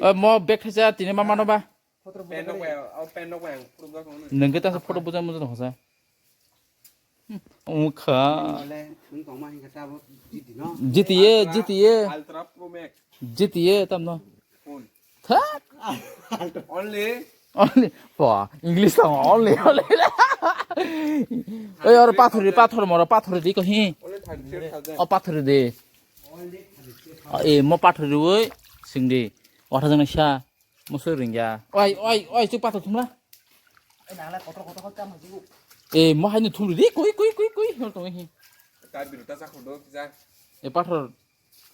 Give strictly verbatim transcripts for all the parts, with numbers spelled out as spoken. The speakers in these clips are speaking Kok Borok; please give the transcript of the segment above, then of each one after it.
O mo bag khaisa tini ma mano ba. Pen rok bai, o pen rok bai ang photo bujak tongo. Nungke ta photo bujak mujak tongo sa. Wngkha. Wng tongma hinkhe tabuk G T no. G T A, Ultra, G T A. Ultra Pro Max. G T A tamno. Phone. Thak. Only. Only. Wah, English tamo only, only. Oi, oro pathori, pathor moro, pathori di ko hi. Only thirty-six thousand. O pathori di. O, e, mo pathori oi, sing di. Watha jang sa. Musu ringya. Oi, oi, oi, chuk pathor thumla. Oi, nangla kotor kotor kotor tamo chuk. E, mo haino thumri di, koi, koi, koi, koi, hor tong hi. Ta biru ta chakhu do kisa. E, pathor.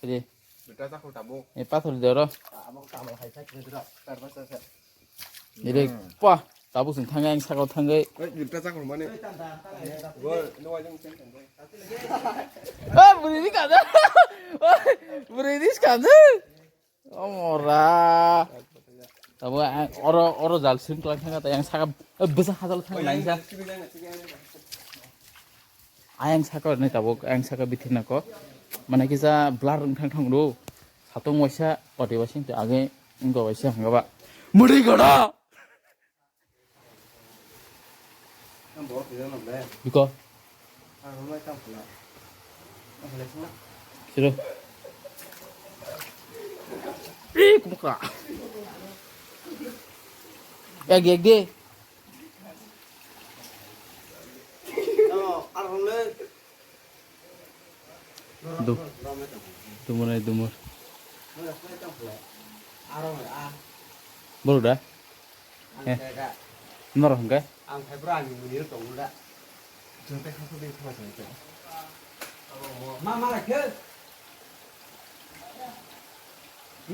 Ede. Biru ta chakhu tabo. E, pathor de ro. Abo kamal hai sai kre dra. Tar ba sa sa. Ede, pa, tabo sing thangai ang sakao thangai. Oi, biru ta chakhu mane. Oi, tam tam tam. Gol, no wajang sen thangai. Ah, buri di kada. Buri di kada. Omora. Tabo ang oro, oro jal sim klang thang ta yang saka, eh, bwsa hajal thang lain sa. Ayang saka ni tabo ang saka bithi na ko. Mana kisa blur wng thang thang do. Satong waisa, ode waisa te age wngko waisa hwnga ba. Muri gada. Biko. Siro. Ih, kumukra. Yak, yak, di. Du-, dumur ai dumur. Borok da? Eh. Norok hwnkhe? Ang khai bro, ani muni tongo da. Jwng tei khasok tei khasok tei. Ma, ma, khe?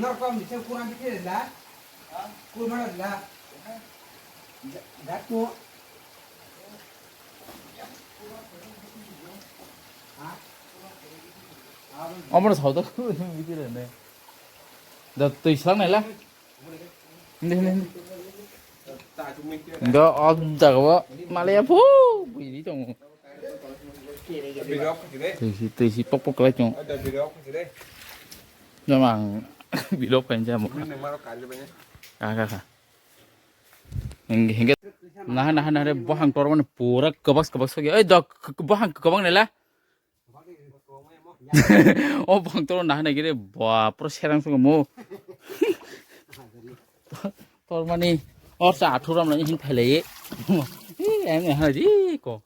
Norok kom ni se kurang khe la? Kurang la? Dak mo. Omo no sauda bidi rene. Da twi slang nai la. Hindi, hindi, hindi. Da o jaga o malaya phu bidi tong. Twi si, twi si pok pok lai tong. Jama ang bilo khain jamo. Ka ka ka. Hingke, hingke, naha, naha, naha, re, bohang tormani pura kebas, kebas sogi. Oi, dok, bohang kebang nela. O bohang toro naha nai gire, ba, pura serang sogi mo. Tormani, or sa athuram nai hin phelai. Eh, em, ha, di, ko.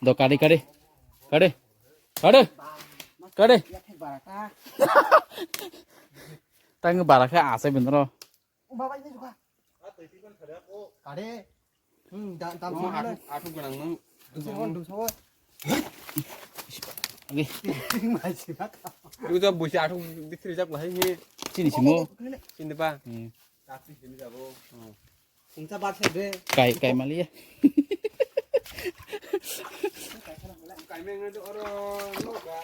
Do kari, kari. Kari. Kari. Kari. Tang bara kha ase bindro. Kari. Hmm, da-, dam. Athuk, athuk gwnang nang. Dusa, dusa. Oke. Mai sibak. Ibu tuh busi athuk di sini jak lahai ni. Sini simo. Sini pa. Hmm. Tapi sini jabo. Hmm. Sungsa bat se de. Kai, kai mali ya. Kai meng itu orang lo ba.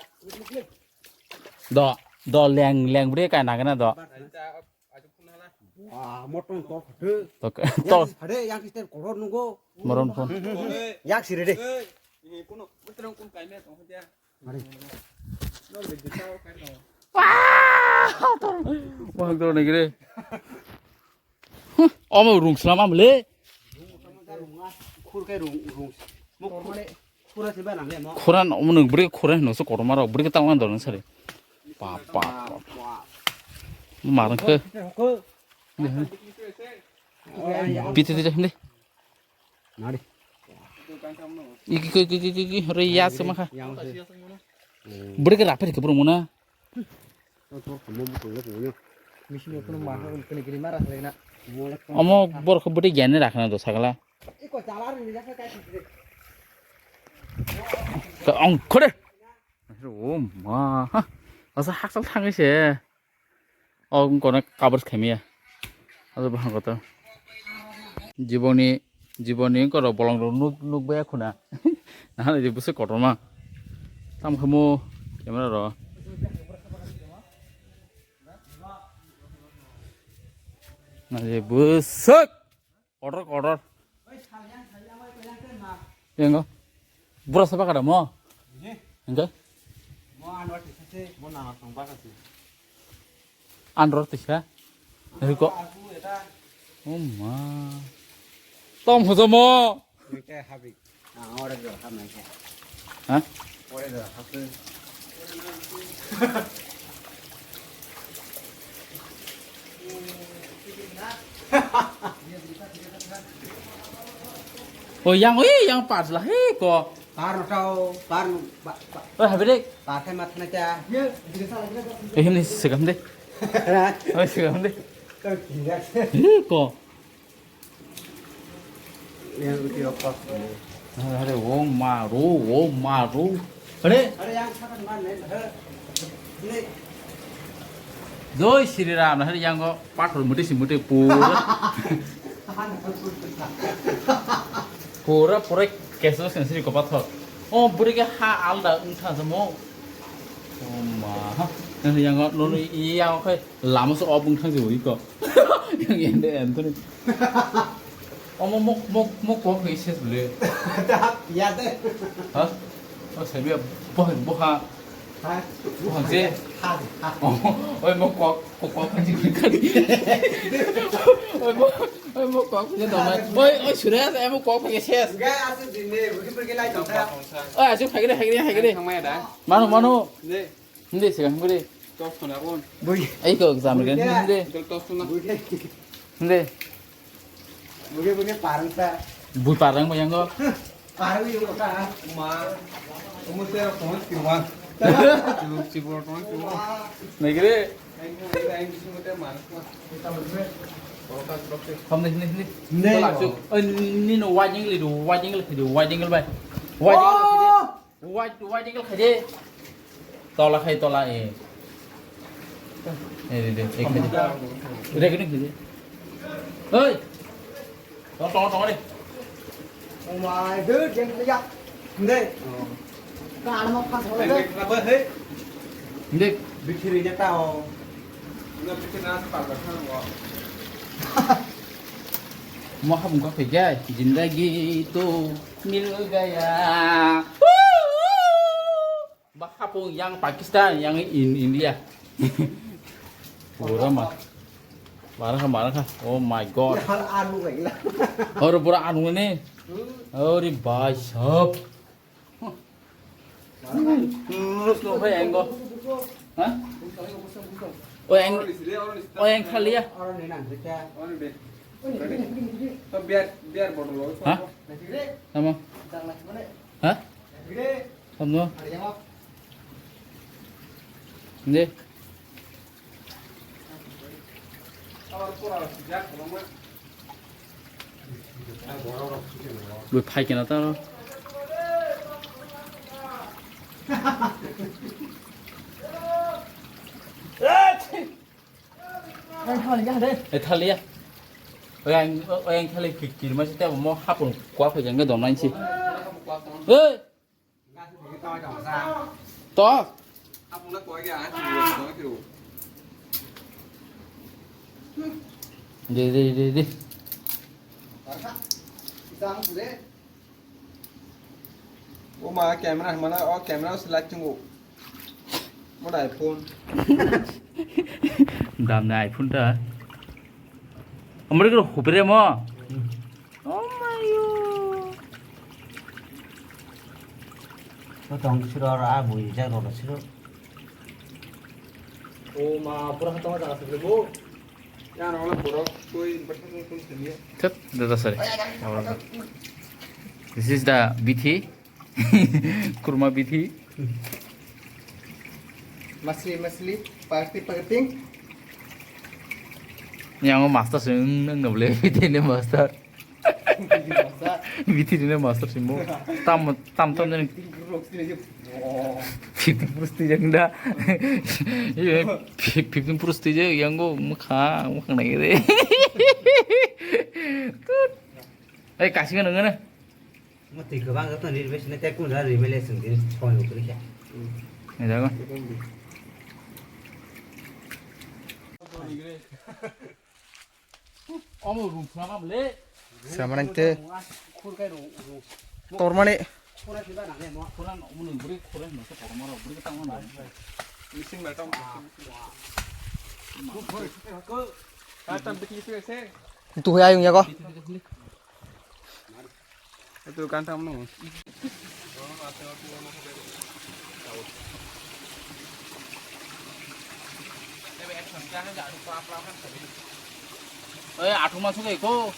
Do, do leng, leng beri kai nagana do. Ah, motor to khade. To, to. Yang khade, yang kisten koror nunggu. Moron phone. Yang sire de. Ini kuno, motor kun kai meng tong dia. Wah! Wah, to ni gre. Omo rung slam am le. Khur kai rung, rung. Mo khur, khura se ba nang le mo. Khura no, omo nung bri khura no so kotor maro, bri ta wan dor sari. Pa, pa, pa. Marang ke. Ko. Biti ti ni. Nari. Iki, iki, iki, iki, iki, re ya sema kha. Yang se. Bri ke rapi ke bro mona. Misi no kuno masa kuno kini kini mara kena. Omo borok bwtwi gyan ni rakhna do sagala. Iko jalar ni jasa kai sisi. Ka ong khode. O ma ha. Asa haksal thangwi se. O kono kabor khaimya. Asa bahang koto. Jiboni Jiboni korok bolong rok nuk nuk baya khuna. Nahani je bwswk kotorma. Tam khamu camera ro. Na je bwswk kotor kotor. Yengo. Bura sapa kada mo. Enggak. Andro tisa. Riko. Oh ma. Tom hojomo. Ha? O yang, oi yang pas lah he ko. Par no tao, par no, ba, ba. Oi habire. Par khai mat na cha. Eh, himni segam de. Oi segam de. Tao kinga. He ko. Yang uti apa? Are, oh maru, oh maru. Are? Are yang sakan man ne. Joi Shri Ram, hari yang ko pathor muti si muti pura. Pura, pura keso sen sri ko pathor. Oh, buri ke ha alda ungtha samo. Oh ma. Hari yang ko nono yang ko lama so obung thang si ui ko. Yang ende Anthony. Omo mok, mok, mok kok hai ses bole. Ya de. Ha? O sai bia boh, boha. Ha? Boha je. Ha, ha. Oh, oi mok kok, kok kok hai je. Oi mok, oi mok kok je dong. Oi, oi sure asa emo kok hai ses. Ga asa dine, buki pergi lai dong. Oi asu hai gede, hai gede, hai gede. Thang maya da. Mano, mano. Ne. Hindi sih kan gede. Tos kena pun. Bui. Ai ko exam kan hindi. Tos kena. Hindi. Buge buge parang ta. Bui parang mo yang ko. Parang yung ka. Ma. Umu te phone kiwa. Chibor phone kiwa. Nai gre. Ai mo ai mo te mar. Kam ni ni ni. Ne. Tola chu. Oi ni no wajing li do, wajing li do, wajing li bai. Wajing li. Wide, wide angle khaidi. Tola khai tola, eh. Eh, de, de, eh, khaidi. Re kini khaidi. Oi. Tong, tong, tong, de. Oh my God, yang kaya. Hindi. Ka ano pa sa. Hindi. Hindi. Bichiri niya tao. Hindi, bichiri na sa pala sa. Mo habung kok khe gai, zindagi to mil gaya. Ba hapung yang Pakistan, yang in India. Pura ma. Marah kha, marah kha. Oh my God. Anu lagi lah. Aur pura anu ni. Aur bhai sahab. Lurus lo, hoi, ang go. Ha? O, ang, o, ang khali ya. To biar, biar botol lo. Ha? Tamo. Ha? Tamo. Hindi. Bui phai kena ta ro. Eh, thaliya. Oi, ang, oi, ang khali kikir ma si te mo hapung kwa phai jang ke dom nai si. Oi. To. De, de, de, de. O ma camera mana, o camera se light chungo. Mo da iPhone. Dam na iPhone ta. Amri ko hupre mo. Oh my God. Ko tong siro aro a bui ja ro siro. O ma pura khatama jaga sibole bo. Ya no la borok koi berkha koi koi sini. Thap, dada sare. This is the bithi. Kurma bithi. Masli masli, party parting. Yang master sing nang nable bithi ne master. Bithi ni master simo. Tam, tam, tam ni. Fifteen purus twi jang da. Fifteen purus twi jang yang go mukha, mukha nai re. Ei, kasing nang na. Mo twi kwbang jotoni ri bai sini tei kun jani ri bai le chwng tini soi bo kwrwi kha. Ni jago. Omo room khna ma le. Samanang te. Khur kai ro, ro. Tormani. Khura khiba na le mo. Khura no, mo buri khura no to torma ro, buri ta mo na. Missing na ta mo. Tuhoi ayung yago. Itu kan tamu. Oi, athung masuk eko.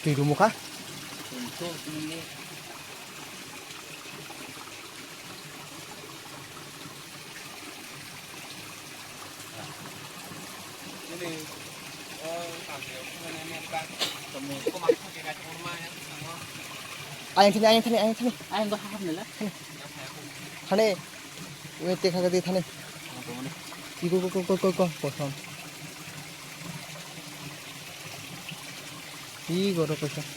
Twi rumukha. Ayang thani, ayang thani, ayang thani. Ayang bo hahap nila. Thani. Ini teka kati thani. Iko, ko, ko, ko, ko, ko, kosong. Ih, goro kosong.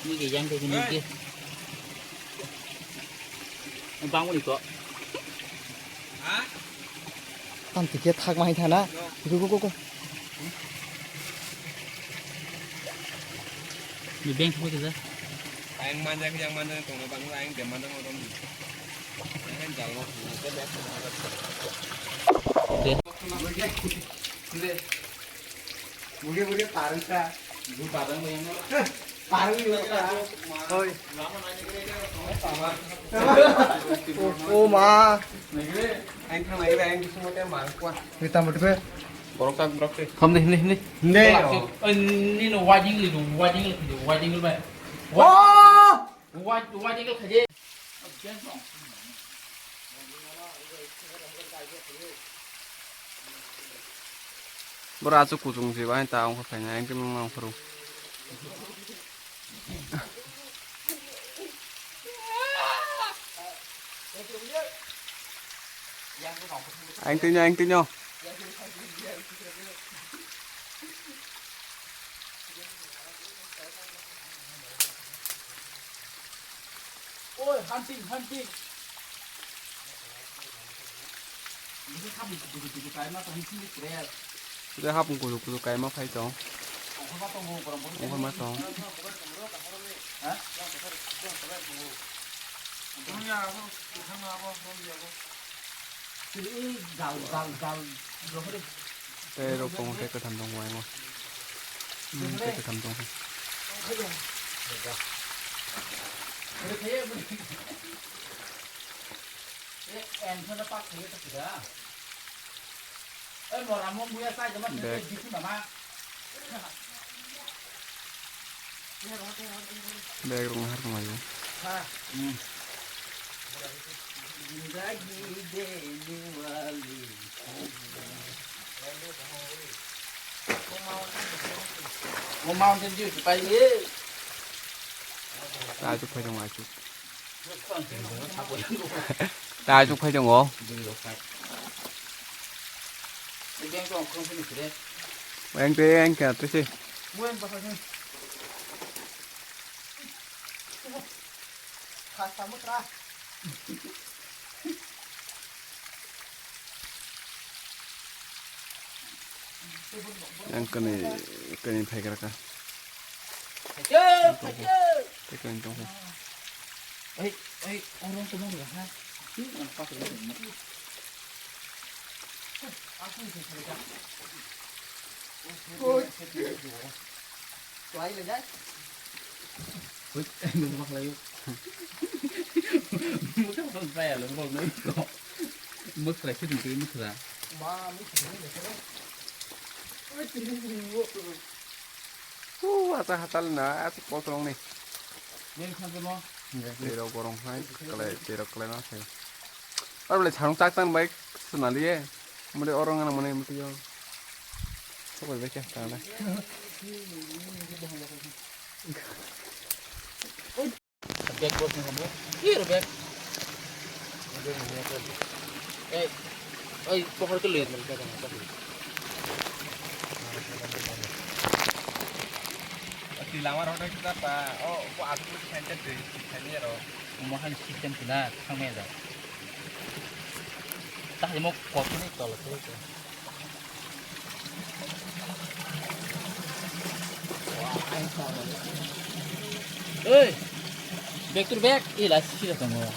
Ini ke yang ke ini ke. Bangun iko. Tam tike thak mahai thana. Iko, ko, ko, ko. Ini bank thangwi kisa. Ayang manja, yang manja tongna bangun ayang dem manja tongna. Ayang jalo. De. Muge muge parung ta. Parung yang parung yang ta. Oi. O ma. Aing thang nai aing kisu mate mar kwa. Ni tam botbe. Borok tak borok te. Ham de, ni, ni. Ni. Oi, ni no wajing li, wajing li, wajing li bai. Oh! Wajing li khaje. Bora achuk kuchung se bai ta ongkha phaina engke mangphuru. Ang tinyo, ang tinyo. Oi, hunting, hunting. Ini hapung kudu kudu kaima tong sini kre. Sudah hapung kudu kudu kaima phai tong. Ongkhorma tong. Ongkhorma tong. Ha? Tei rok tongo, tei kwtham tongo, ayang o. Hmm, tei kwtham tongo. Bag. Bag rok nahar tonglaio. O Mountain Dew se pai ye. Ta achuk phai tongo, achuk. Ta achuk phai tongo. Yang te yang kya te se. Yang kani, kani phai kara ka. Tei kani tong kha. Ai, ai, orang tu mana ha? Ini apa tu? Oi, nung mak layo. Mukha bang kaya lo, bang nai ko. Mukha khe ding khe mukha. Ma, mukha ni le ko. Oi, tini ni wo ko. Uh, ata hatal na, ata kosong ni. Neng khan mo. Tero gorong hai, kalai, tero kalai ma khai. Ar bole charong tak tan bai sunali ye. Mode orang ana mane mutiyo. Sobai bai kya tala. Bag bos ni homo. Kir bag. Eh, oi, pohor ke lihat mereka kan apa sih? Di lama roda kita pa, oh, ko aku center deh, center ro. Mohon sistem kena, kang meda. Tah, imo kosong ni tolak tu. Oi, back to back. Ih, last sih datang gua.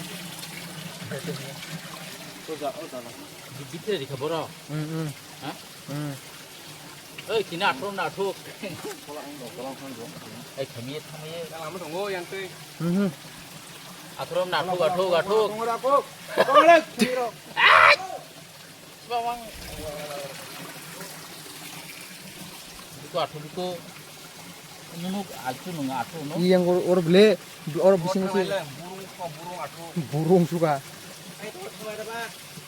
Oja, oja lah. Di, di, di, di, kaboro. Hmm, hmm. Hah? Hmm. Oi, kina athro na athro. Oi, kami, kami. Yang lama tunggu, yang tui. Hmm, hmm. Athro na athro, athro, athro. Tunggu, tunggu, tunggu. Bawang. Buku athuk buku. Nunuk achu nung athuk nung. Iyang or, or bele, or bising si. Burung ko burung athuk. Burung suka.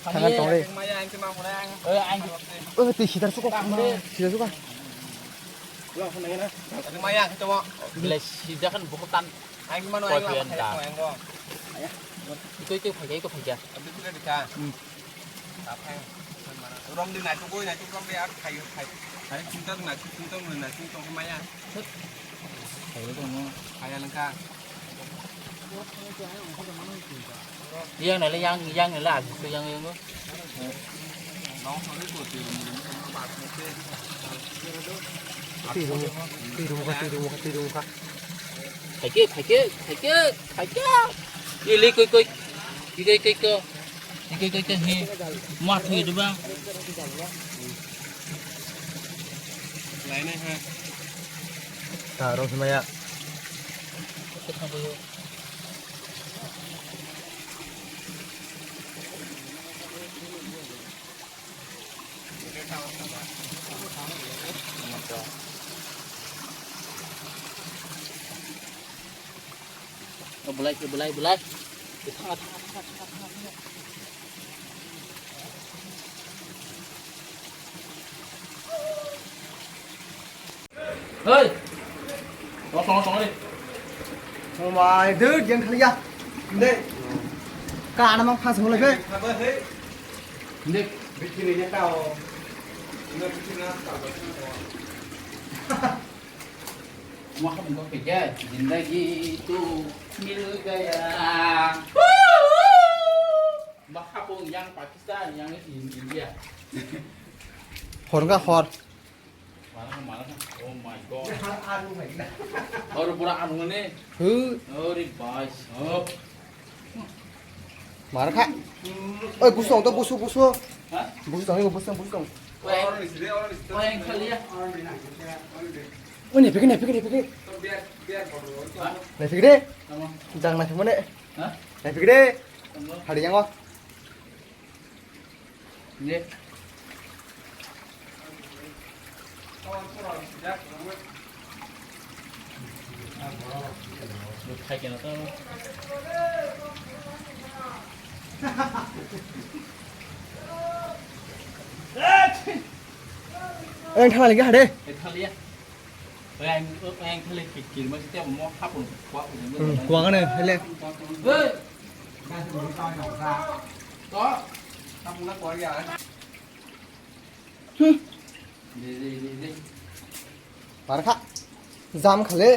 Tangan tong re. Maya ang kema hore ang. Eh, ang. Eh, ti sidar suka. Sidar suka. Lo, sana na. Maya ang kema. Bele sidar kan buku tan. Ang kema no ang. Kau yang dah. Iko, iko, phai, iko, phai. Abis sudah dikha. Hmm. Taphang. Rom di naituk oi, naituk rom di ar khai, khai. Khai chinta naituk, chinta naituk tong maya. Khai tong mo. Khai alangka. Yang nale, yang, yang nale, agi tu yang, yang. Nong sori ko ti rom di, rom di, rom di. Ti rom, ti rom ka, ti rom ka, ti rom ka. Phaikhe, phaikhe, phaikhe, phaikhe. Ili koi koi. Ikoi koi ko. Ikoi koi ko hi. Ma thui du ba. Lainai ha. Ta rong himaya. Belai, belai, belai. Hei. Tong, tong, tong, tong. Oh my dude, yang kali ya. Inde. Ka ana mang phas mulai be. Apa, hei? Inde. Bikin ini kau. Inde bikin apa? Maha muka kerja, zindagi tu mil gaya. Maha pun yang Pakistan, yang India. Hor ka hor. Mana, mana? Oh my God. Aro pura anu ne. Hu. Ore bhai sahab. Mar kha. Oi, busu tong to, busu, busu. Ha? Busu tong, busu tong, busu tong. Oi, oi, khaliya. Oi, ne pike, ne pike, ne pike. Ha? Ne pike de. Tamam. Jang na pike mane. Ha? Ne pike de. Tamam. Hari yang o. Ye. Eng thang lagi hade. Eng thang lagi. Eng thang lagi kikir ma sih mo hapun kuak. Hmm, kuak ne hele. Hei. Mar kha. Jam khale.